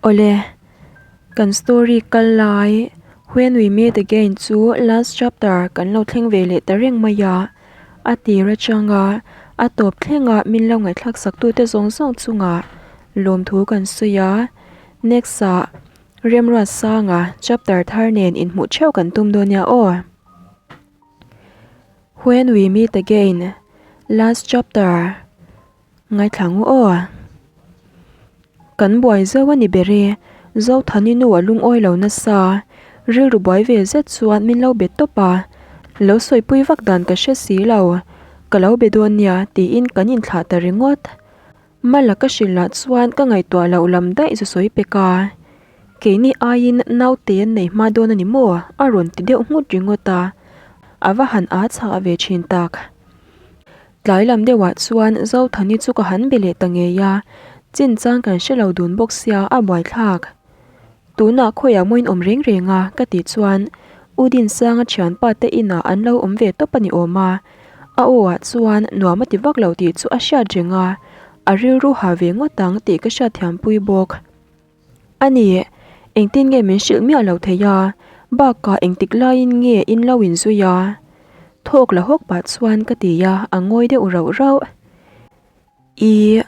Awle, kan story kal lai When We Meet Again chu last chapter kan lo thleng ve leh ta reng mai a, a tir atanga a tawp thlenga min lo ngaihthlak sak tute zawng zawng chungah lawmthu kan sawi a, next ah Remruatsanga chapter thar nen inhmuh theuh kan tum dawn nia aw. When We Meet Again last chapter. Ngaithla ngu aw. Kan buai zo a ni ber e, Zothani nu a lungawi lo nasa. Rilru buai ve zet chuan min lo be tawp a, lo sawipui vak dan ka hre si lo. Ka lo be dawn nia tiin kan inthlah ta ringawt. Mala ka hrilh lah chuan ka ngaihtuah loh lam daih zu sawi pek a. Keini aiin naute an nei hma dawn a ni maw? a rawn ti deuh nghut ringawt a, a va han aa chhah ve thin tak. Tlai lam deuhah chuan Zothani chu ka han be leh ta ngei a, chinchang kan hre lo dun bawk sia a buaithlak. Tunah khawiah mawiin awm reng reng a ka tih chuan U Dinsanga thianpa te inah an lo awm ve tawp a ni awm a, a aw ah chuan nuam a ti vak lo tih chu a hriat reng a, a rilru ha ve ngawt ang tih ka hriatthiampui bawk. A ni, engtin nge min hrilh miah lo thei a, bakah engtik laiin nge in lo inzui a? Thawk la hawk pah chuan ka ti a, a ngawi deuh rauh rauh. Ih,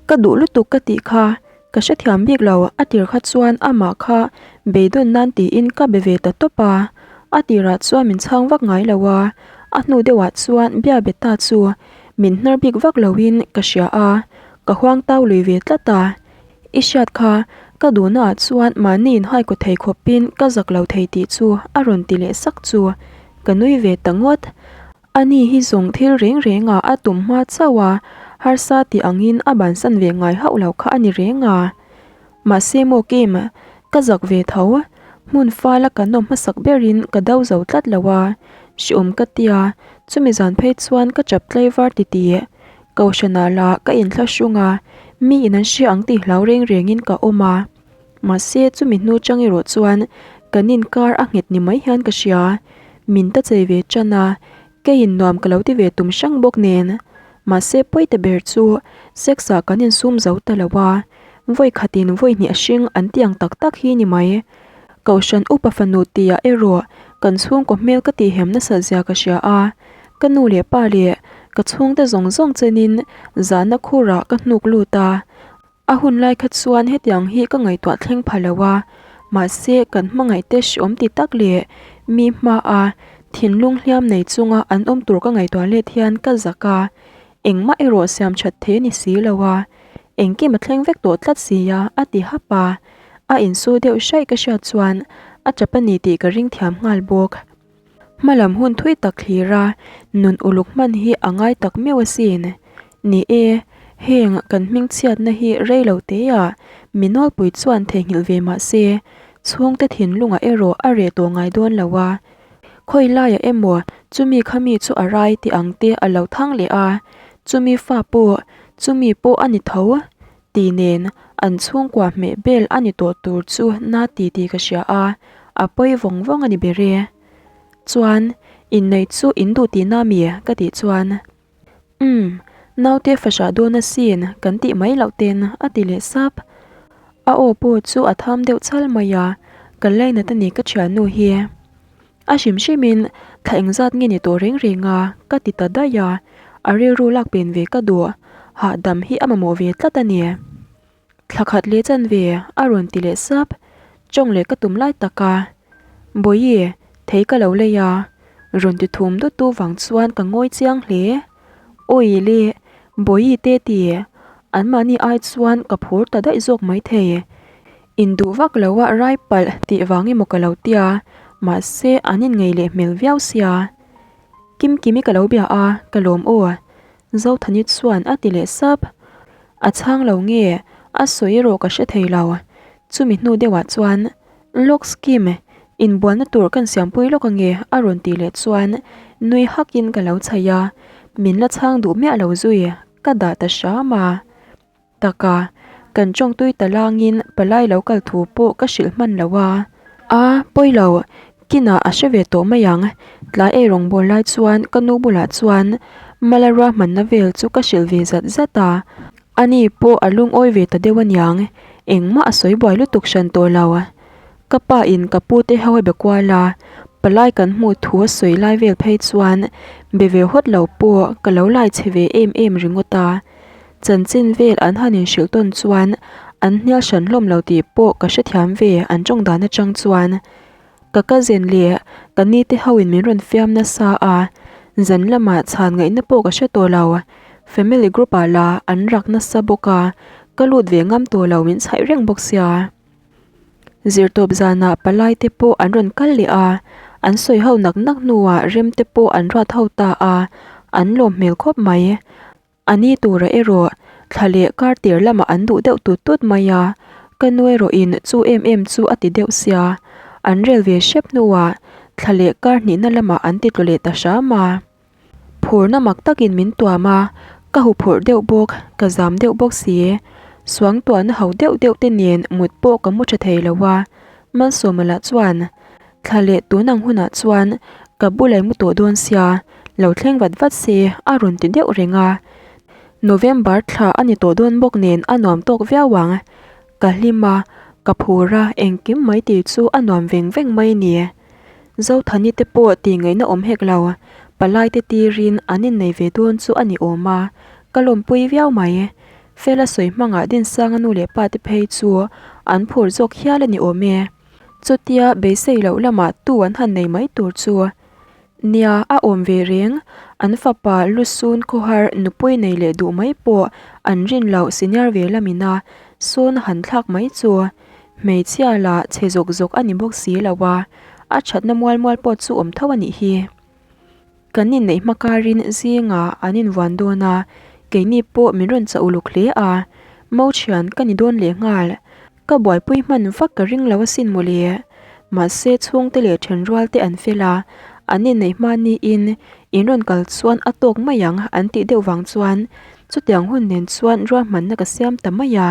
ka duh lutuk ka tih kha, ka hrethiam bik lo, a tir kha chuan amah kha beidawn nan tiin ka be ve ta tawp a, a tirah chuan min chhang vak ngai lo a, a hnu deuhah chuan bia be ta chu min hnar bik vak loin ka hria a, ka huang tau lui ve tlat a. I hriat kha, ka duhna ah chuan mahni in haikaw thei khawpin ka zak lo thei tih chu a rawn ti leh sak chu ka nui ve ta ngawt. Ani hi zawng thil reng reng ah a tum hma chauh a, harsa tih angin a bansan ve ngai hauh lo kha a ni reng a. Mahse maw Kim, ka zak ve tho, hmun fal a kan awm hmasak berin ka do zo tlat lo a, hriawm ka tia, chumi zan phei chuan ka chap tlaivar titih. Kohhranah lah ka inthlahrung a, mi in an hria ang tih hlau reng rengin ka awm a. Mahse chumi hnu chang erawh chuan kan inkar a nghet ni mai hian ka hria. Min ta chei ve tan a, keiin nuam ka lo ti ve tum hrang bawk nen. Mahse pawite ber chu sex ah kan insum zo ta lo a, vawi khatin vawi hnih a hring an ti ang tak tak hi ni mai. Kohhran upa fanu tihah erawh kan chhungkaw hmel ka tihhem nasat zia ka hria a, Ka nu leh pa leh ka chhungte zawng zawng chenin zahna khurah ka hnuk lut a, a hun lai kha chuan hetiang hi ka ngaihtuah thleng pha lo a, mahse kan hmangaihte hreawm ti tak leh mi hmaa thinlung hliam nei chunga an awm tur ka ngaihtuah let hian ka zak a, engmah erawh siam that thei a ni si lo a, engkim a thleng vek tawh tlat si a, a ti hap a, a insu deuh hraih ka hriat chuan a tap a ni tih ka ring thiam nghal bawk. Hmalam hun thui tak thlir a, nun uluk hman hi a ngai tak meuh asin. Ni e, heng kan hmingchhiatna hi rei lo te a, mi nawlpui chuan theihnghilh ve mah se, chhungte thinlungah erawh a reh tawh ngai dawn lo a. Khawi laiah emaw chumi khami chu a rai tih ang te a lo thang leh a, chumi fa pawh chumi pawh a ni tho Ti nen an chhungkua hmeh bel a ni tawh tur chu na ti tih ka hria a, a pawi vawng vawng a ni ber e. Chuan, inneih chu in duh tihna mi? ka tih chuan, Umm, naute fahrah dawn asin kan tih mai loh ten a ti leh sap. A aw pawh chu a tham deuh chal mai a, ka lainat a ni ka thiannu hi. A hrim hrimin thla engzat nge ni tawh reng reng a, ka ti ta daih a, a rilru lak pen ve ka duh, hahdam hi a mamawh ve tlat a ni. Thla khat leh chan ve a rawn ti leh sap, tawng leh ka tum lai tak a, Bawihi, thei ka lo lei a, rawn ti thum dut tu vang chuan ka ngawi chiang hle. Awi le, Bawihi te ti, anmahni ai chuan ka phur ta daih zawk maithei. Induh vak lo a rai palh tih vang emaw ka lo tia, mahse an inngeih leh hmel viau sia. Kimkimi ka lo bia a, ka lawm aw. Zothani chuan a ti leh sap. A chhang lo nge, a sawi erawh ka hre thei lo. Chumi hnu deuhah chuan, Lawk scheme, inbualna tur kan siampui lawk ange a rawn tih leh chuan nui hakin ka lo chhaih a, min la chhang duh miah lo zui, ka dah ta hram a. Taka, kan tawngtui ta langin palai lo kal thu pawh ka hrilh hman lo a. A, pawi lo, kinah a hre ve tawh mai ang. Tlai ei rawngbâwl lai chuan ka nu bulah chuan Mala ruahmanna vel chu ka hrilh ve zat zat a. Ani pawh a lungawi ve ta deuh aniang. Engmah a sawi buai lutuk hran tawh lo. Ka pa in ka pu te ho a be kual a, palai kan hmuh thu a sawi lai vel phei chuan be ve hawt lo pawh ka lo lai chhe ve em em ringawt a. Chanchin vel an han inhrilh tawn chuan an hnial hran hlawm lo tih pawh ka hrethiam ve an tawng dan atang chuan. Ka cousin leh ka ni te ho in min rawn fiam nasa a, zan lamah chhan ngaihna pawh ka hre tawh lo. Family group ah lah an rak nasa bawk a, ka lut ve ngam tawh lo min chhaih reng bawk sia. Zirtawp zanah palai te pawh an rawn kal leh a, an sawi ho nak nak hnuah rem te pawh an ruat ho ta a, an lawm hmel khawp mai. A ni tura erawh thla leh kar tir lamah an duh deuh tut tut mai a, ka nu erawhin chu em em chu a ti deuh sia, an rel ve hrep hnuah thla leh kar hnihna lamah an ti tlu leh ta hram a. Phurna mak takin min tuam a, ka huphurh deuh bawk, ka zam deuh bawk si. Suangtuahna ho deuh deuh te nen mut pawh ka mu tha thei lo a, Malsawma lah chuan thla leh tun ang hunah chuan ka bulai mu tawh dawn sia, lo thleng vat vat se a rawn ti deuh reng a. November thla a ni tawh dawn bawk nen a nuam tawk viau ang. Ka hlim a, ka phur a, engkim mai tih chu a nuam veng veng mai a ni. Zothani te pawh tih ngaihna awm hek lo, palai te tirin an innei ve dawn chu a ni awm a, ka lawmpui viau mai. Fela sawi hmangah Dinsanga nu leh pa te phei chu an phur zawk hial a ni awm e. Chutia beisei loh lamah tu an han nei mai tur chu. Nia, a awm ve reng, an fapa Lusun khawhar nupui nei leh duh mai pawh an rin loh senior ve lamin a sawn a han thlak mai chu. Hmeichhia la chhe zawk zawk a ni bawk si lo a, a thatna mual mual pawh chu awm tho a nih hi. Kan inneih hma karin zingah an invuan dawn a, keini pawh min rawn chah uluk hle a, mo thian ka ni dawn leh nghal. Ka buaipui hman vak ka ring lo asin mawle. Mahse chhungte leh thenrual te an fel a, an inneih hma niin in rawn kal chuan a tawk mai ang an tih deuh vang chuan chutiang hun nen chuan ruahmanna ka siam ta mai a.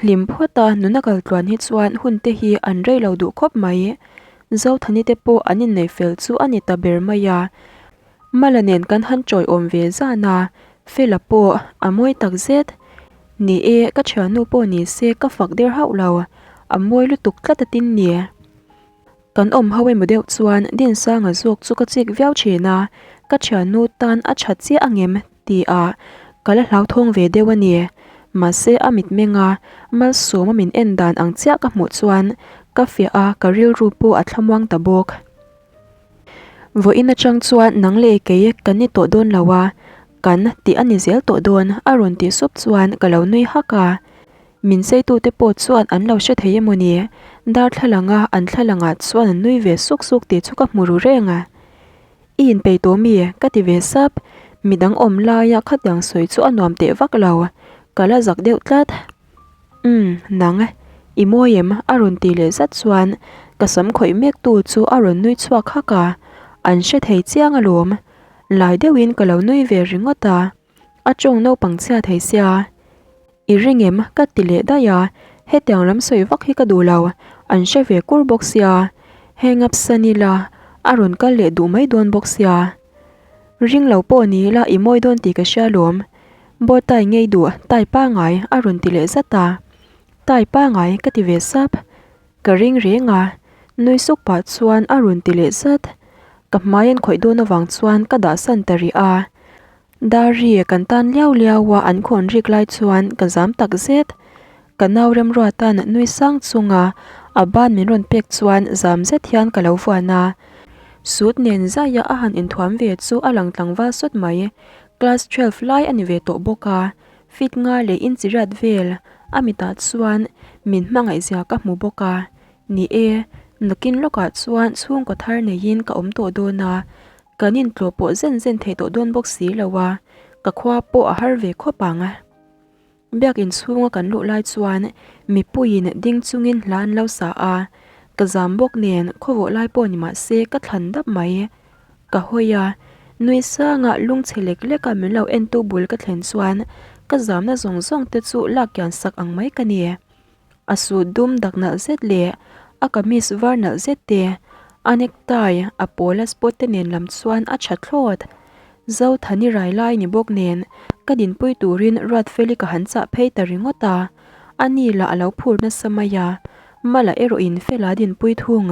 Hlim phawt a nuna kal tluan hi chuan hun te hi an rei lo duh khawp mai. Zothani te pawh an inneih fel chu a ni ta ber mai a. Mala nen kan han chawiawm ve zan a, Fela pawh a mawi tak zet. Ni e, ka thiannu pawh ni se ka fak der hauh lo, a mawi lutuk tlat a tin ni. Kan awm ho emaw deuh chuan Dinsanga zawk chu ka chik viau thin a, ka thiannu tan a tha chiah angem tih ah ka la hlauthawng ve deuh a ni. Mahse a mitmeng a Malsawma min en dan ang chiah ka hmuh chuan ka fiah a, ka rilru pawh a thlamuang ta bawk. Vawiin atang chuan nang leh kei kan ni tawh dawn lo a, kan tih a ni zel tawh dawn a rawn tih sup chuan ka lo nui hak a. Min seitute pawh chuan an lo hre thei emaw ni? Darthlalanga an thlalangah chuan an nui ve suk suk tih chu ka hmu ru reng a. I inpeih tawh mi? ka ti ve sap. Midang awm laia khatiang sawi chu a nuam teh vak lo. Ka la zak deuh tlat. Umm, nang. I mawi em? a rawn ti leh zat chuan ka sam khawih mek tu chu a rawn nui chhuak hak a. An hre thei chiang alawm. Lai deuhin ka lo nui ve ringawt a. A tawng naupang chhia thei sia. I ring em? ka ti leh daih a, hetiang lam sawi vak hi ka duh lo, an hre ve kur bawk sia. Hang up san ila, a rawn kal leh duh mai dawn bawk sia. Ring lo pawh ni ila i mawi dawn tih ka hria lawm. Bow tie ngei duh, tie pangai a rawn ti leh zat a. Tie pangai ka ti ve sap. Ka ring reng a, nui suk pah chuan a rawn ti leh zat. Ka hmai an khawih dawn avang chuan ka dah san ta rih a. Dari kan tan liau liau a an khawn rik lai chuan ka zam tak zet. Ka nau Remruata'n nui sang chunga a ban min rawn pek chuan zam zet hian ka lo vuan a. Suit nen zaia a han inthuam ve chu a lang tlangval sawt mai. Class twelve lai a ni ve tawh bawk a, fit nga leh inchi riat vel a mitah chuan min hmangaihzia ka hmu bawk a. Ni e, nakin lawkah chuan chhungkaw thar neiin ka awm tawh dawn a, Kan intlawh pawh zen zen thei tawh dawn bawk si lo a, ka khua pawh a har ve khawp ang. Biakin chhunga kan luh lai chuan mipuiin ding chungin hla an lo sa a, ka zam bawk nen khawvawh lai pawh ni mah se ka thlan dap mai. Ka hawi a, nui sanga lungchhe lek lek a min lo entu bul ka thlen chuan ka zamna zawng zawng te chu lak kian sak ang mai ka ni. A suit dum dak nalh zet leh a kamis var nalh zet te, a necktie a pawl a spot te nen lam chuan a tha thlawt. Zothani rai lai ni bawk nen ka dinpui turin Ruatfeli ka han chah phei ta ringawt a. Ani lah a lo phur nasa mai a, Mala erawhin Fela dinpui thung.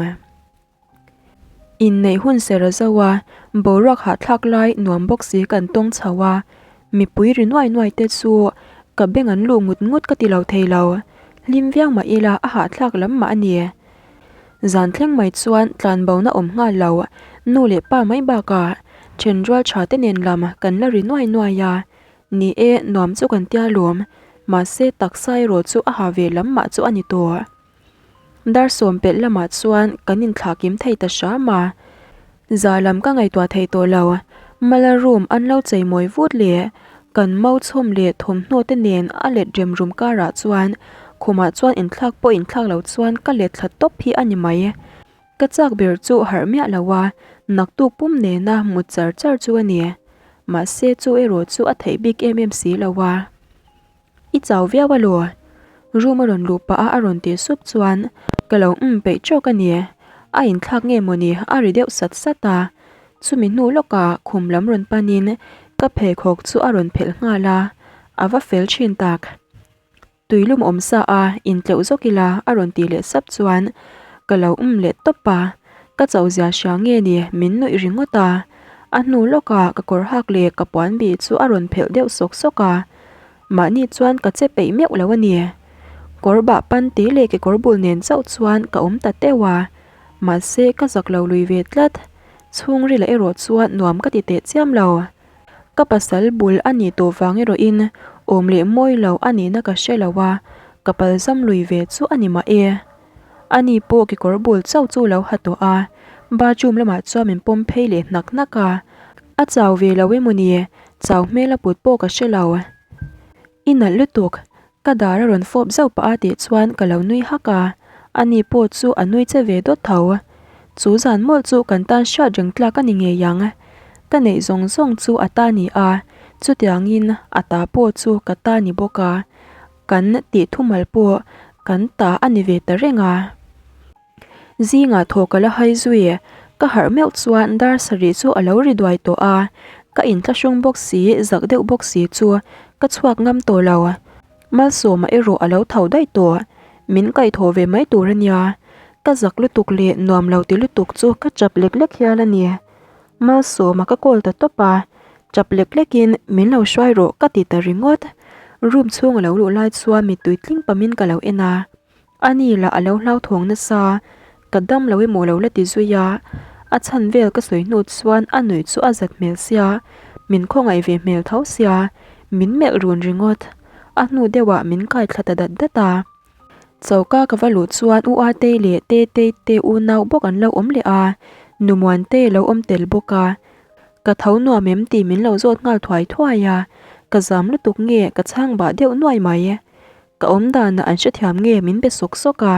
Inneih hun ser a zo a, boruak hahthlak lai nuam bawk si kan tawng chho a, mipui ri nuai nuai te chu ka beng an luh ngut ngut ka ti lo thei lo, hlim viau mah ila a hahthlak lam mah a ni. Zan thleng mai chuan tlanbona awm nghal lo, nu leh pa mai bakah thenrual tha te nen lam kan la ri nuai nuai a, ni e nuam chu kan tia lawm, mahse taksa erawh chu a ha ve lam mah chu a ni tawh. Dar sawm pelh lamah chuan kan inthlah kim thei ta hram a, za lam ka ngaihtuah thei tawh lo. Mala room an lo chei mawi vut leh kan mau chhawm leh thawmhnaw te nen a let rem rum karah chuan khumah chuan inthlak pawh inthlak lo chuan ka let thla tawp hi a ni mai. Ka chak ber chu harh miah lo a, naktuk pum nena mut char char chu a ni. Mahse chu erawh chu a theih bik em em si lo a. I chau viau a law? Room a rawn luh pah a a rawn tih sup chuan ka lo um peih tawk a ni. A inthlak nge mawni a ri deuh sat sat a. Chumi hnu lawkah khum lam rawn panin ka pheikhawk chu a rawn phelh nghal a, a va fel thin tak. Tuilum awm sa a intleuh zawk ila a rawn tih leh sap chuan ka lo um leh tawp a. Ka chauh zia hria nge ni min nuih ringawt a. A hnu lawkah ka kawr hak leh ka puan bih chu a rawn phelh deuh sawk sawk a. Mahni chuan ka che peih meuh lo a ni. Kawr bah pan te leh kekawr bul nen chauh chuan ka awm ta teuh a, mahse ka zak lo lui ve tlat. Chhungrila erawh chuan nuam ka ti teh chiam lo. Ka pasal bul a nih tawh vang erawhin awm leh mawi lo a nihna ka hre lo a, ka palzam lui ve chu a ni mah e. Ani pawh kekawr bul chauh chu lo ha tawh a, bathroom lamah chuan min pawm phei leh hnak hnak a. A chau ve lo emaw ni? Chau hmel a put pawh ka hre lo. I nalh lutuk, ka dar a rawn fawp zauh pah a tih chuan ka lo nui hak a, ani pawh chu a nui che ve dawt tho. Chu zan mawlh chu kan tan hriat reng tlak a ni ngei ang. Ka neih zawng zawng chu a ta ni a, chutiangin a ta pawh chu ka ta ni bawk a, kan tih thumal pawh kan ta a ni ve ta reng a. Zingah thaw ka la hai zui, ka harh meuh chuan dar sarih chu a lo ri duai tawh a, ka inthlahrung bawk si, zak deuh bawk si chu ka chhuak ngam tawh lo. Malsawma erawh a lo tho daih tawh, min kaihthawh ve mai tur a nia, ka zak lutuk leh nuam lo ti lutuk chu ka chap lek lek hial a ni. Malsawma ka call ta tawp a, chap lek lekin min lo hruai rawh ka ti ta ringawt. Room chhung a lo luh lai chuan mittui tling pamin ka lo en a. A ni lah a lo hlauthawng nasa, ka dam lo emaw lo la ti zui a, a chhan vel ka sawi hnu chuan a nuih chu a zat hmel sia, min khawngaih ve hmel tho sia, min melh run ringawt. A hnu deuhah min kai thla ta dat dat a. Choka ka va luh chuan U Atei leh Tetei te unau bawk an lo awm leh a, Nu Muantei a lo awm tel bawk a. Ka tho nuam em tih min lo zawt nghal thuai thuai a, ka zam lutuk nge ka chhang bah deuh nuai mai. Ka awm danah an hrethiam nge min be sawk sawk a,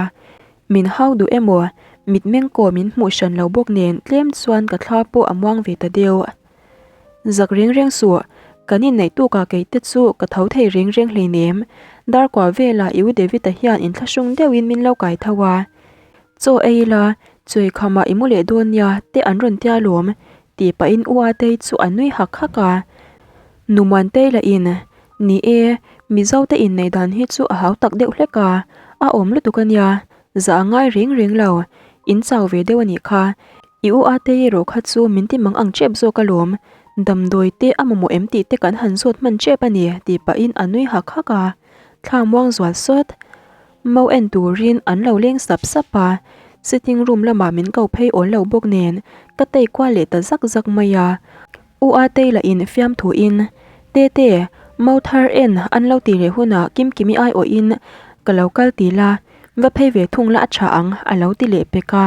min hau duh emaw mitmeng kaw min hmuh hran lo bawk nen tlem chuan ka thla pawh a muang ve ta deuh. Zak reng reng suh, kan inneih tukah kei te chu ka tho thei reng reng hleinem, darkua velah i u David-a hian inthlahrung deuhin min lo kai tho a, chaw ei ila chawi khamah i mu leh dawn nia te an rawn tia lawm tih pahin u Atei chu a nui hak hak a. Nu Muantei lahin, Ni e, Mizo te inneih dan hi chu a hau tak deuh hlek a, a awm lutuk a nia, zah a ngai reng reng lo, in chau ve deuh a nih kha. I u Atei erawh kha chu min ti mang ang tep zawk alawm, damdawi te a mamawh em tih te kan han zawt hman tep a ni, tih pahin a nui hak hak a, thla muang zual sawt. Mau en turin an lo leng sap sap a, sitting room lamah min ko phei awl lo bawk nen ka tei kual leh ta zak zak mai a. U Atei lah in fiamthu in, Tete, mau thar en an lo ti leh hunah Kimkimi aiawhin ka lo kal ti la, va phei ve thung la a tha ang a lo ti leh pek a.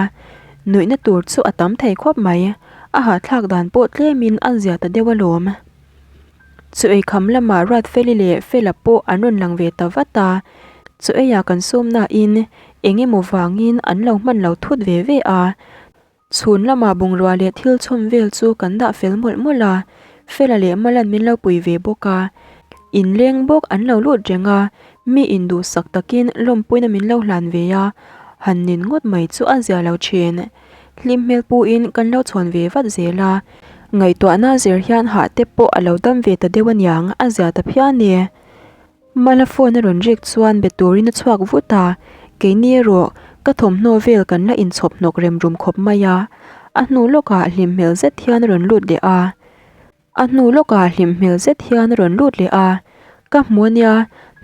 Nuihna tur chu a tam thei khawp mai, a hahthlak dan pawh tlemin a zia ta deuh alawm. Chu ei kham lamah Ruatfeli leh Fela pawh an rawn lang ve ta vat a, chu eiah kan sawm nain eng emaw vangin an lo hman lo thut ve ve a. Chhun lamah bungrua leh thil chhawm vel chu kan dah fel mawlh mawlh a, Fela leh Malan min lo pui ve bawk a. Inleng bawk an lo lut reng a, mi induhsak takin lawmpuina min lo hlan ve a, han nin ngawt mai chu a zia lo thin. Hlim hmel puin kan lo chhawn ve vat zel a, ngaihtuahna zir hian hah te pawh a lo dam ve ta deuh aniang, a zia ta phian e. Mala phone a rawn rik chuan be turin a chhuak vut a, keini erawh ka thawmhnaw vel kan la inchhawp hnawk rem rum khawp mai a. A hnu lawkah hlim hmel zet hian a rawn lut leh a. A hnu lawkah hlim hmel zet hian a rawn lut leh a, Ka hmu ania,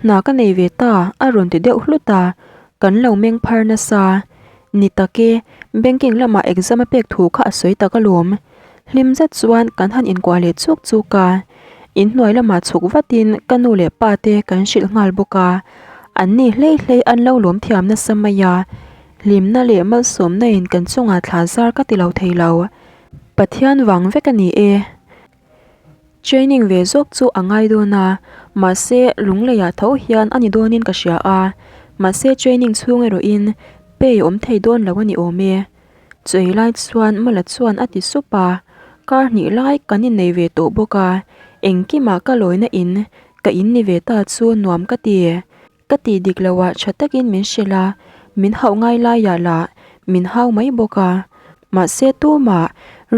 hna ka nei ve ta a rawn ti deuh hlut a, kan lo meng phar nasa. Ni tak e, banking lamah exam a pek thu kha a sawi tak alawm. Hlim zet chuan kan han inkuah leh chuk chuk a, inhnuai lamah chhuk vatin ka nu leh pa te kan hrilh nghal bawk a, an ni hlei hlei an lo lawm thiam nasa mai a, hlimna leh malsawmna in kan chungah thla zar ka ti lo thei lo. Pathian vang vek a ni e. Training ve zawk chu a ngai dawn a, mahse lungleiah tho hian a ni dawnin ka hria a, mahse training chhung erawhin pay awm thei dawn lo a ni awm e. Chei lai chuan Mala chuan a ti sup a, kar hnih lai kan innei ve tawh bawk a, engkimah ka lawina in ka in ni ve ta chu nuam ka ti. Ka tih dik loh ah tha takin min hrilh a, min hauh ngai laiah lah min hau mai bawk a. Mahse tumah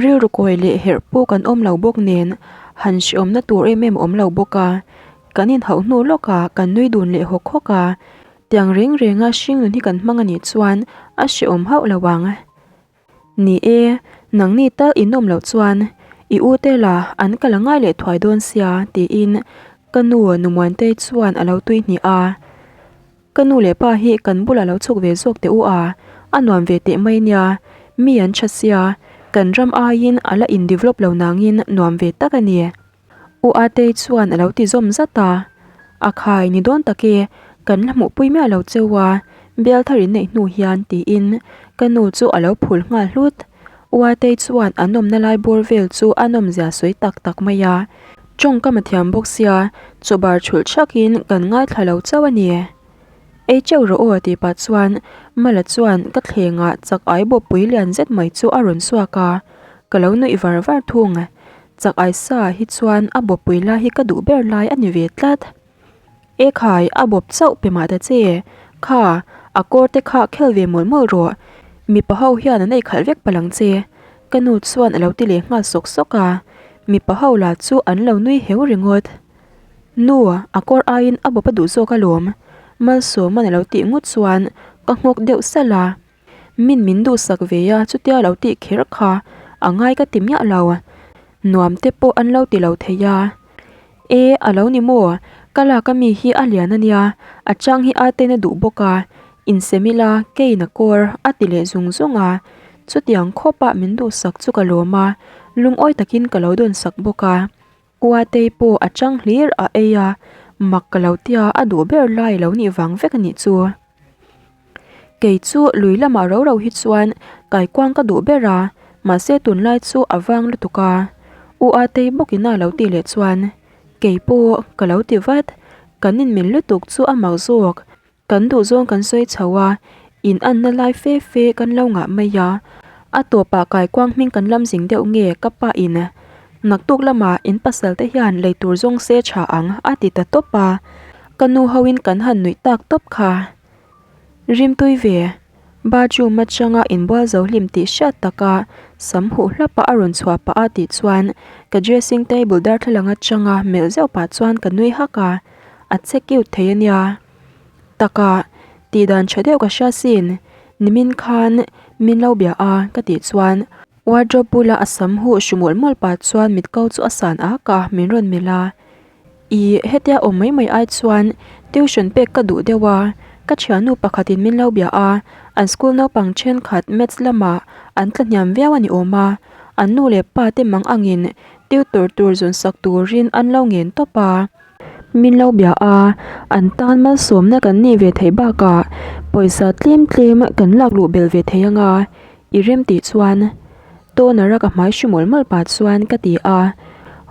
rilru kawi leh herh pawh kan awm lo bawk nen han hreawmna tur em em awm lo bawk a. Kan inhauh hnu lawkah kan nui dun leh hawk hawk a, tiang reng renga hringnun hi kan hmang a nih chuan a hreawm hauh lo ang. Ni e, nangni tal in awm loh chuan i u te la an ka la ngai leh thuai dawn sia tiin ka nu Numuantei chuan a lo tui hnih a. Ka nu leh pa hi kan bulah lo chhuk ve zawk teh u a, a nuam ve teh mai nia, mi an tha sia, kan ram aiin a la in develop lo nangin nuam ve tak a ni. U Atei chuan a lo ti zawm zat a, A khai ni dawn tak e, kan la hmuhpui miah lo cheu a, bial thar in neih hnu hian tiin ka nu chu a lo phul nghal hlut. U Atei chuan an awmna lai bawr vel chu a nawmzia sawi tak tak mai a, tawngkam a thiam bawk sia, chawbar chhulh thakin kan ngaithla lo chauh a ni. Ei teuh rawh aw tih pah chuan Mala chuan ka thlengah chak ai bawppui lian zet mai chu a rawn suak a, ka lo nuih var var thung. Chak Aisa hi chuan a bawppui lai hi ka duh ber lai a ni ve tlat. Ekhai, a bawp chauh pe mah ta che. Kha, a kawr te kha khel ve mawlh mawlh rawh. Mipa ho hian an ei khalh vek palang che. Ka nu chuan a lo ti leh nghal sawk sawk a. Mipa ho lah chu an lo nui heu ringawt. Nu, a kawr aiin a bawp a duh zawk alawm. Malsawma'n a lo tih ngut chuan ka nghawk deuh salh a. Min min duhsak ve a chutia lo tih kher kha a ngai ka ti miah lo. Nuam te pawh an lo ti lo thei a. E, a lo ni maw? Ka lak a mi hi a lian a nia, a chang hi a ten a duh bawk a, insem ila keiin a kawr a ti leh zung zung a. Chutiang khawpah min duhsak chu ka lawm a, lungawi takin ka lo dawnsak bawk a. Uatei pawh a chang hlir a ei a, mak ka lo tia a duh ber lai lo nih vang vek a nih chu. Kei chu lui lamah ro ro hi chuan kaikuang ka duh ber a, mahse tunlai chu a vang lutuk a. U Atei bawkin a lo tih leh chuan kei pawh ka lo ti vat, kan inmil lutuk chu a mak zawk. Kan duhzawng kan sawi chho a, in anna lai fe fe kan lo ngah mai a. A tawpah kaikuang hming kan lam zing deuh nge ka pa in naktuk lamah in pasal te hian lei tur zawng se tha ang a ti ta tawp a, ka nu ho in kan han nuih tak tawp kha. Rimtui ve, bathroom atanga inbual zo hlim tih hriat taka sam huh hlapa a rawn chhuah pah a tih chuan ka dressing table darthlalang atanga melh zeuh pah chuan ka nui hak a, a che cute thei a nia. Taka, tih dan tha deuh ka hria sin, nimin khan min lo bia a ka tih chuan wardrobe bula a sam huh hru mawlh mawlh pah chuan mit ko chu a san ak a, min rawn melh a. Ih, hetia awm mai mai ai chuan tuition pek ka duh deuh a, ka thiannu pakhatin min lo bia a, an school naupang thenkhat maths lamah an tla hniam viau a ni awm a, an nu leh pa te mang angin tutor tur zawn sak turin an lo ngen tawp a. Min lo bia a, an tan malsawmna kan nih ve theih bakah pawisa tlem tlem kan lak luh bel ve thei anga i rem tih chuan toner a ka hmai hri mawlh mawlh pah chuan ka ti a.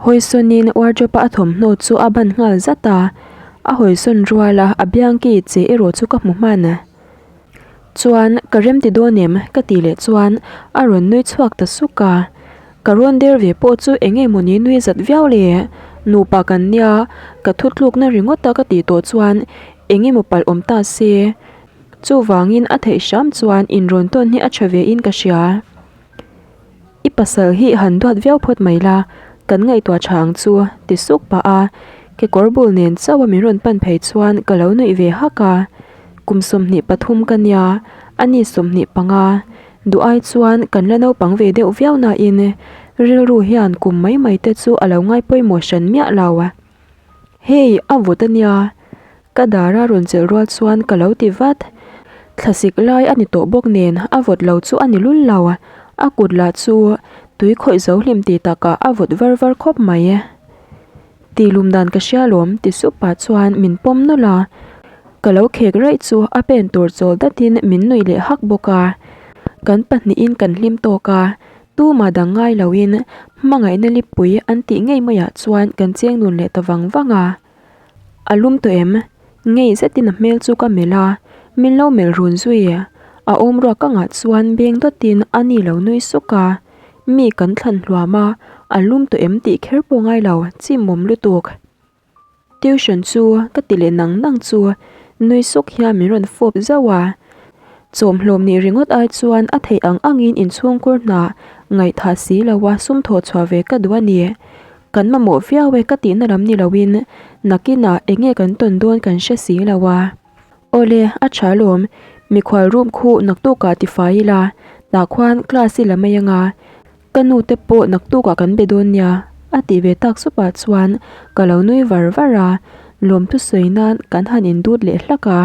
Hawisawnin wardrobe a a thawmhnaw chu a ban nghal zat a, a hawisawn rual a a biangki che erawh chu ka hmu hman. Chuan ka rem ti dawn em? ka tih leh chuan a rawn nui chhuak ta suk a. Ka rawn der ve pawh chu eng nge mawni nui zat viau le? Nupa kan nia, ka thutlukna ringawt a ka tih tawh chuan eng emaw palh awm ta se. Chuvangin a theih hram chuan inrawn tawn hi a tha ve in ka hria. I pasal hi han duat viau phawt mai la, kan ngaihtuah tha ang chu, ti suk pah a. Kekawr bul nen chauh a min rawn pan phei chuan ka lo nuih ve hak a. Kum 23 ka nia, a ni 25. Duh ai chuan kan la naupang ve deuh viau nain rilru hian kum mai mai te chu a lo ngai pawimawh hran miah lo. Hei, a vawt a nia. Ka dara rawn chelh rual chuan ka lo ti vat. Thlasik lai a ni tawh bawk nen a vawt lo chu a ni lul lo. A kut lah chu tui khawih zo hlim ti takah a vawt var var khawp mai. Tih lum dan ka hria lawm ti sup pah chuan min pawm nawlh a. Ka lo khek raih chu a pen tur chawl datin min nuih leh hak bawk a. Kan pahnihin kan hlim tawk a, Tumah dang ngai loin hmangaihna lipui an tih ngei maiah chuan kan cheng dun leh ta vang vang a. A lum tawh em? Ngei zetin a hmel chu ka melh a, min lo melh run zui. A awm ruak ka ngah chuan beng dawtin a ni lo nui suk a. Mi kan thlan hluam a, a lum tawh em tih kher pawh ngai lo, chimawm lutuk. Tuition chu ka ti leh nang nang chu nui suk hian min rawn fawp zauh a. Chawmhlawm nih ringawt ai chuan a theih ang angin inchhungkur hna ngaihthah si lo a sum thawh chhuah ve ka duh a ni. Kan mamawh viau e ka tihna lam ni loin nakinah eng nge kan tawn dawn kan hre si lo a. Awle, a tha alawm. Mikhual room khu naktukah tifai ila, tah khuan class i la mai anga. Ka nu te pawh naktukah kan be dawn nia, a tih ve tak supah chuan ka lo nui var var a, lawmthu sawi nan kan han indut leh hlak a.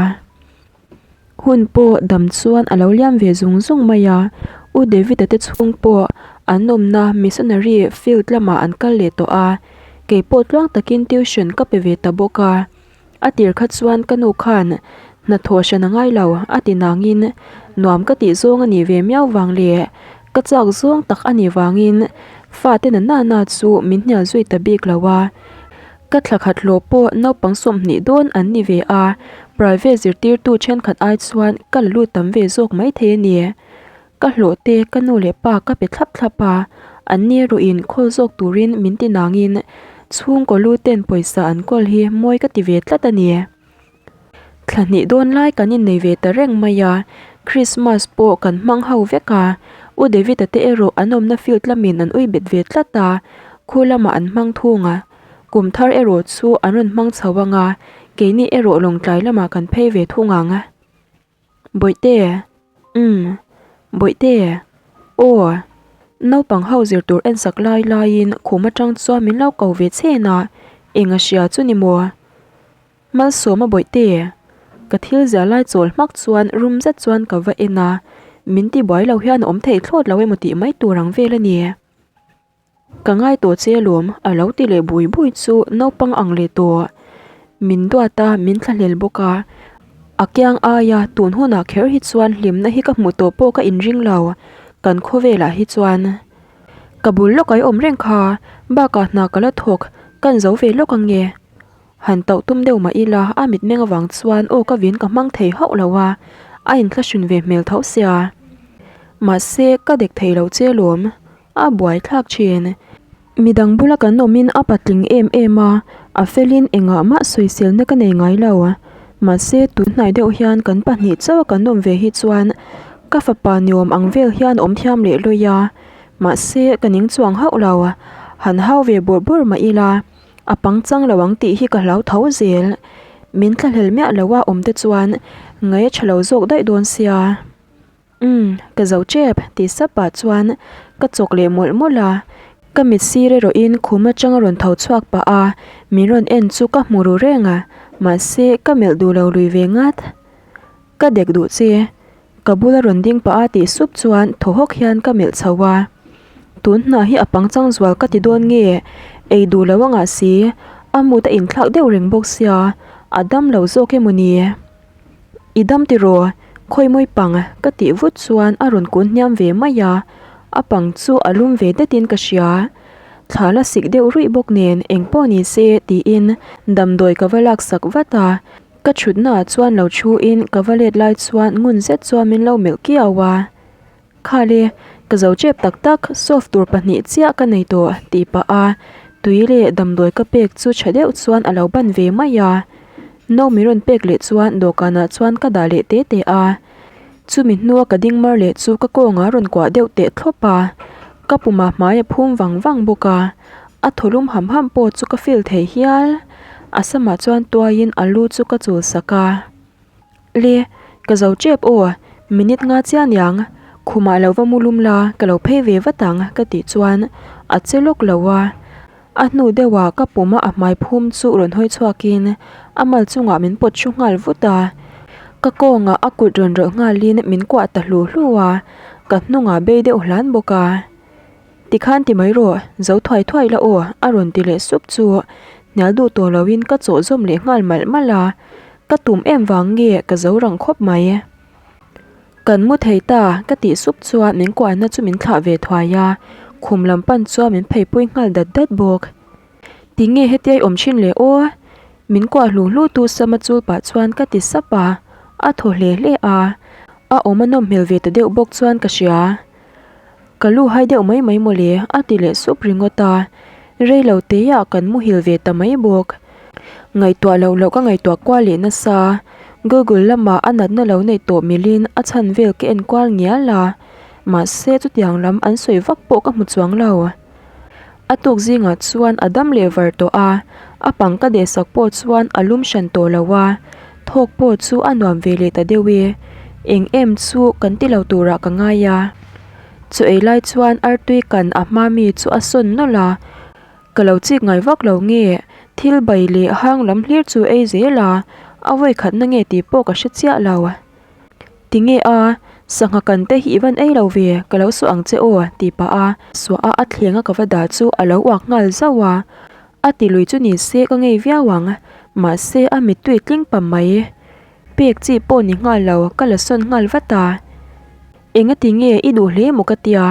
Hun pawh dam chuan a lo liam ve zung zung mai a, U David-a te chhung pawh an awmna missionary field lamah an kal leh tawh a, kei pawh tluang takin tuition ka pe ve ta bawk a. A tir kha chuan ka nu khan hnathawh hran a ngai lo a ti nangin nuam ka tih zawng a nih ve miau vang leh ka chak zawng tak a nih vangin fate na nana chu min hnial zui ta bik lo a. Ka thla khat hlawh pawh naupang 20 dawn an ni ve a, private zirtirtu thenkhat ai chuan ka la lut tam ve zawk maithei a ni. Ka hlawh te ka nu leh pa ka pe thlap thlap a, an ni erawhin khawl zawk turin min ti nangin chhungkaw lu ten pawisa an kawl hi mawi ka ti ve tlat a ni. Thla hnih dawn lai kan innei ve ta reng mai a, Christmas pawh kan hmang ho vek a, U David-a te erawh an awmna field lamin an ui bet ve tlat a, khu lamah an hmang thung a, kum thar erawh chu an rawn hmang chho ang a, keini erawh Lawngtlai lamah kan phei ve thung ang. Bawihte! Umm. Bawihte! Aw. Naupang ho zir tur en sak lai laiin khum atang chuan min lo ko ve chhen a, eng a hria chu ni maw? Malsawma Bawihte! Ka thil zia lai chawl hmak chuan rum zet chuan ka va en a, min ti buai lo hian a awm thei thlawt lo emaw tih mai tur ang vel a ni. Ka ngai tawh che alawm, a lo ti leh bui bui chu naupang ang leh tawh. Min duat a, min thlahlel bawk a. A kiang aia tun hunah kher hi chuan hlimna hi ka hmuh tawh pawh ka inring lo, kan khawvelah hi chuan. Ka bul lawk ai awm reng kha, bakah hna ka la thawk, kan zo ve lawk ang nge? Han tauh tum deuh mah ila a mitmeng avang chuan aw ka vin ka hmang thei hauh lo a, a inthlahrun ve hmel tho sia. Mahse, ka dek thei lo che alawm. A buaithlak thin. Midang bula kan awmin a patling em em a, a felin engah mah sawiselna ka nei ngai lo. Mahse, tunhnai deuh hian kan pahnih chauh a kan awm ve hi chuan ka fapa niawm ang vel hian awm thiam leh lawi a. Mahse, ka ning chuang hauh lo. Han hau ve bawrh bawrh mah ila, a pangchang lo ang tih hi ka hlau tho zel. Min thlahlel miah lo a awm te chuan ngaih a tha lo zawk daih dawn sia. Umm, ka zo tep, tih sap pah chuan ka chawk leh mawlh mawlh a. Ka mit sir erawhin khum atang a rawn tho chhuak pah a, min rawn en chu ka hmu ru reng a, mahse ka melh duh lo lui ve ngat. Ka dek duh che, ka bula rawn ding pah a tih sup chuan thaw hawk hian ka melh chho a. Tun hna hi a pangchang zual ka ti dawn nge, ei duh lo anga si, a mut a inthlak deuh reng bawk sia, a dam lo zawk emaw ni? I dam tiraw? Khawi mawi pang ka tih vut chuan a rawn kun hniam ve mai a, a pang chu a lum ve detin ka hria. Thla la sik deuh ruih bawk nen eng pawh ni se tiin damdawi ka va laksak vat a, ka thutnaah chuan lo thuin ka va let lai chuan ngun zet chuan min lo melh kiau a. Khale, ka zo chep tak tak, solve tur pahnih chiah ka nei tawh tih pah a tui leh damdawi ka pek chu tha deuh chuan a lo ban ve mai a. No min rawn pek leh chuan dawhkanah chuan ka dah leh te te a. Chumi hnua ka ding mar leh chu ka kawngah a rawn kuah deuh teh thlawp a. Ka pumah hmai a phum vang vang bawk a. A thaw lum ham ham pawh chu ka feel thei hial. A samah chuan tuaiin a lu chu ka chul sak a. Le, ka zo tep aw, minute nga chiah niang, khumah lo va mu lum la, ka lo phei ve vat ang ka tih chuan a che lawk lo a. A hnu deuhah ka puma a hmai phum chu rawn hawi chhuakin a mal chungah min pawt thu nghal vut a. Ka kawngah a kut rawn rawlh nghalin min kuah ta hlu hlu a, ka hnungah bei deuh hlan bawk a. Tikhan ti mai rawh, zo thuai thuai la aw a rawn ti leh sup chu hnial duh tawh loin ka chawh zawm leh nghal malh malh a, ka tum em vang nge ka zo rang khawp mai. Kan mu thei ta ka tih sup chuan min kuahna chu min thlah ve thuai a, khum lam pan chuan min pheipui nghal dat dat bawk. Tinge hetia i awm thin le aw? Min kuah hlu hlu tu sama chul pah chuan ka ti sap a, a thaw hle hle a, a awm a nawm hmel ve ta deuh bawk chuan ka hria. Ka lu hai deuh mai mai mawle a ti leh sup ringawt a, rei lo teiah kan muhil ve ta mai bawk. Ngaihtuah loh loh ka ngaihtuah kual leh nasa, Google lamah a natna lo neih tawh milin a chhan vel ka en kual ngial a, mahse chutiang lam an sawi vak pawh ka hmu chuang lo. A tuk zingah chuan a dam leh var tawh a, a pang ka dehsak pawh chuan a lum hran tawh lo a, thawk pawh chu a nuam ve leh ta deuh e, eng em chu kan ti lo turah ka ngai a. Chaw ei lai chuan artui kan a hma mi chu a sawn nawlh a, ka lo chik ngai vak lo nge, thil bai leh hang lam hlir chu ei zel a, a vawikhatna nge tih pawh ka hre chiah lo. Tinge a, sangha kan te hi i van ei lo ve, ka lo suah ang che aw, tih pah a, suah a a thleng a ka va dah chu a lo uak nghal zauh a. A ti lui chu ni se ka ngei viau ang, mahse a mittui tling pam mai. Pek chi pawh ni nghal lo, ka la sawn nghal vat a. Enga ti nge i duh hle maw ka tia,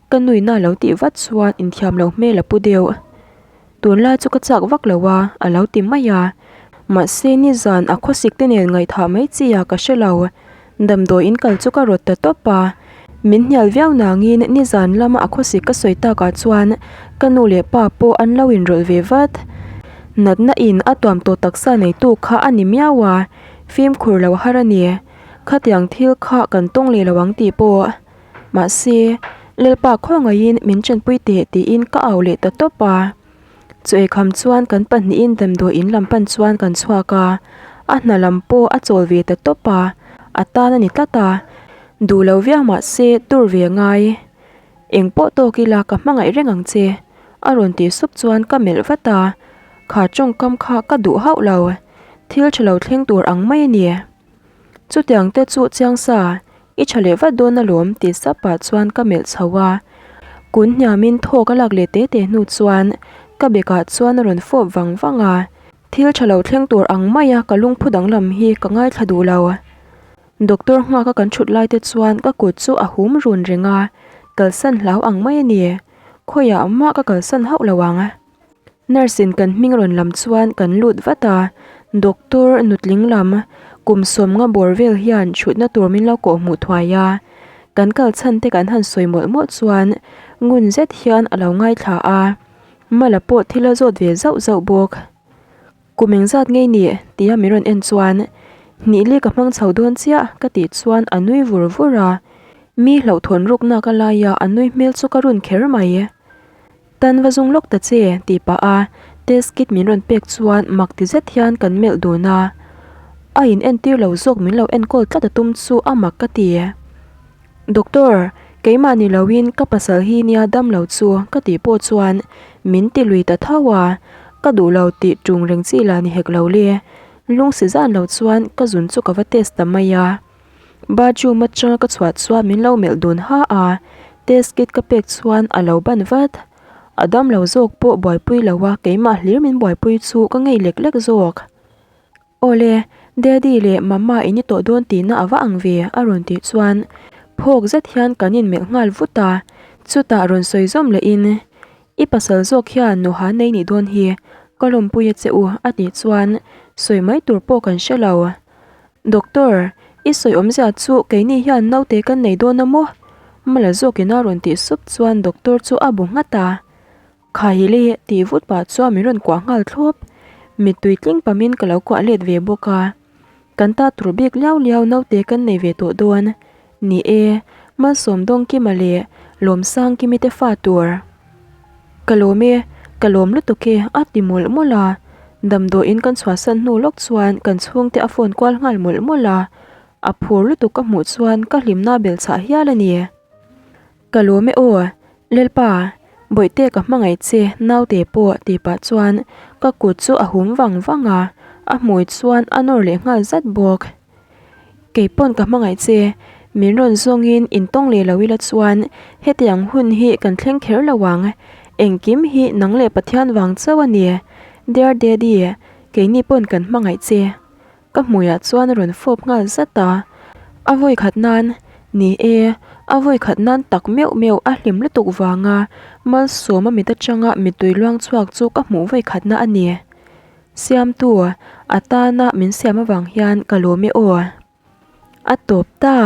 ka nuina lo tih vat chuan inthiam lo hmel a pu deuh. Tunlai chu ka chak vak lo a, a lo ti mai a. Mahse nizan a khawsik te nen ngaihthah mai chi a ka hre lo. Damdawi in kal chu ka rawt ta tawp a. Min hnial viau nangin nizan lama a khawsik ka sawi takah chuan ka nu leh pa pawh an lo inrawlh ve vat. Natna in a tuam tawh taksa neitu kha a ni miau a, fimkhur lo har a ni. Khatiang thil kha kan tawng leh lo ang tih pawh. Mahse, Lalpa khawngaihin min ṭanpui teh tiin ka au leh ta tawp a. Chaw eikham chuan kan pahnihin damdawi in lam pan chuan kan chhuak a, a hna lam pawh a chawl ve ta tawp a, a tan a ni tlat a. Duh lo viau mahse tur ve a ngai. Eng pawh tawk ila ka hmangaih reng ang che, a rawn tih sup chuan ka melh vat a, kha tawngkam kha ka duh hauh lo. Thil ṭha lo thleng tur ang mai a ni. Chutiang te chu chiang sa, i tha leh vat dawn alawm tih sap pah chuan ka melh chho a. Kun hniamin thaw ka lak leh te te hnu chuan ka bekah chuan a rawn fawp vang vang a. Thil tha lo thleng tur ang maia ka lungphu danglam hi ka ngaithla duh lo. Doctor nghaka kan thut lai te chuan ka kut chu a hum run reng a, kalsan hlau ang mai a ni. Khawiah mah ka kalsan hauh lo ang. Nurse in kan hming rawn lam chuan kan lut vat a, doctor nutling lam kum sawmnga bawr vel hian thutna tur min lo kawh hmuh thuai a, kan kal chhan te kan han sawi mawlh mawlh chuan ngun zet hian a lo ngaithla a, Mala pawh thil a zawt ve zauh zauh bawk. Kum engzat ngei ni? tia min rawn en chuan Hnihli ka hmang chho dawn chiah ka tih chuan a nui vur vur a, mi hlauhthawn rukna ka laia a nui hmel chu ka run kher mai. Tan va zung lawk ta che, tih pah a test kit min rawn pek chuan mak ti zet hian kan melh dun a. A in entir lo zawk min lo enkawl tlat a tum chu a mak ka ti. Doctor, keimah ni loin ka pasal hi nia dam lo chu ka tih pawh chuan min ti lui ta tho a, ka duh lo tih tung reng chi lah ni hek lo le. Lungsi zan lo chuan ka zun chu ka va test ta mai a. Bathroom atanga ka chhuah chuan min lo melh dun ha a, test kit ka pek chuan a lo ban vat. A dam lo zawk pawh buaipui lo a, keimah hlir min buaipui chu ka ngei lek lek zawk. Awle, Daddy leh Mamma in i tawh dawn tihna a va ang ve a rawn tih chuan phawk zet hian kan inmelh nghal vut a, chutah rawn sawi zawm lehin I pasal zawk hian nuha nei nih dawn hi ka lawmpui a che u a tih chuan sawi mai tur pawh kan hre lo. Doctor, i sawi awmzia chu keini hian naute kan nei dawn a maw? Mala zawkin a rawn tih sup chuan doctor chu a bu nghat a. Khaile tih vut pah chuan min rawn kuah nghal thlawp. Mittui tling pamin ka lo kuah let ve bawk a. Kan ta tur bik liau liau naute kan nei ve tawh dawn. Ni e, Malsawm Dawngkima leh Lawmsangkimi te fa tur. Ka lawm e, ka lawm lutuk e a ti mawlh mawlh a. Damdawiin kan chhuahsan hnu lawk chuan kan chhungte a phone kual nghal mawlh mawlh a, a phur lutuk ka hmuh chuan ka hlimna bel chhah hial a ni. Ka lawm e aw, Lalpa, Bawihte ka hmangaih che naute pawh tih pah chuan ka kut chu a hum vang vang a, a hmui chuan a nawr leh nghal zat bawk. Kei pawn ka hmangaih che, min rawn zawngin intawng leh lo ila chuan hetiang hun hi kan thleng kher lo ang, engkim hi nang leh Pathian vang chauh a ni, Dear Daddy, keini pawn kan hmangaih che. Ka hmuiah chuan a rawn fawp nghal zat a, a vawi khat nan, ni e, a vawi khat nan tak meuh meuh a hlim lutuk vanga Malsawma mit atanga mittui luang chhuak chu ka hmuh vawi khatna a ni. Siamtu, a tana min siam avang hian ka lawm e aw. A tawp ta.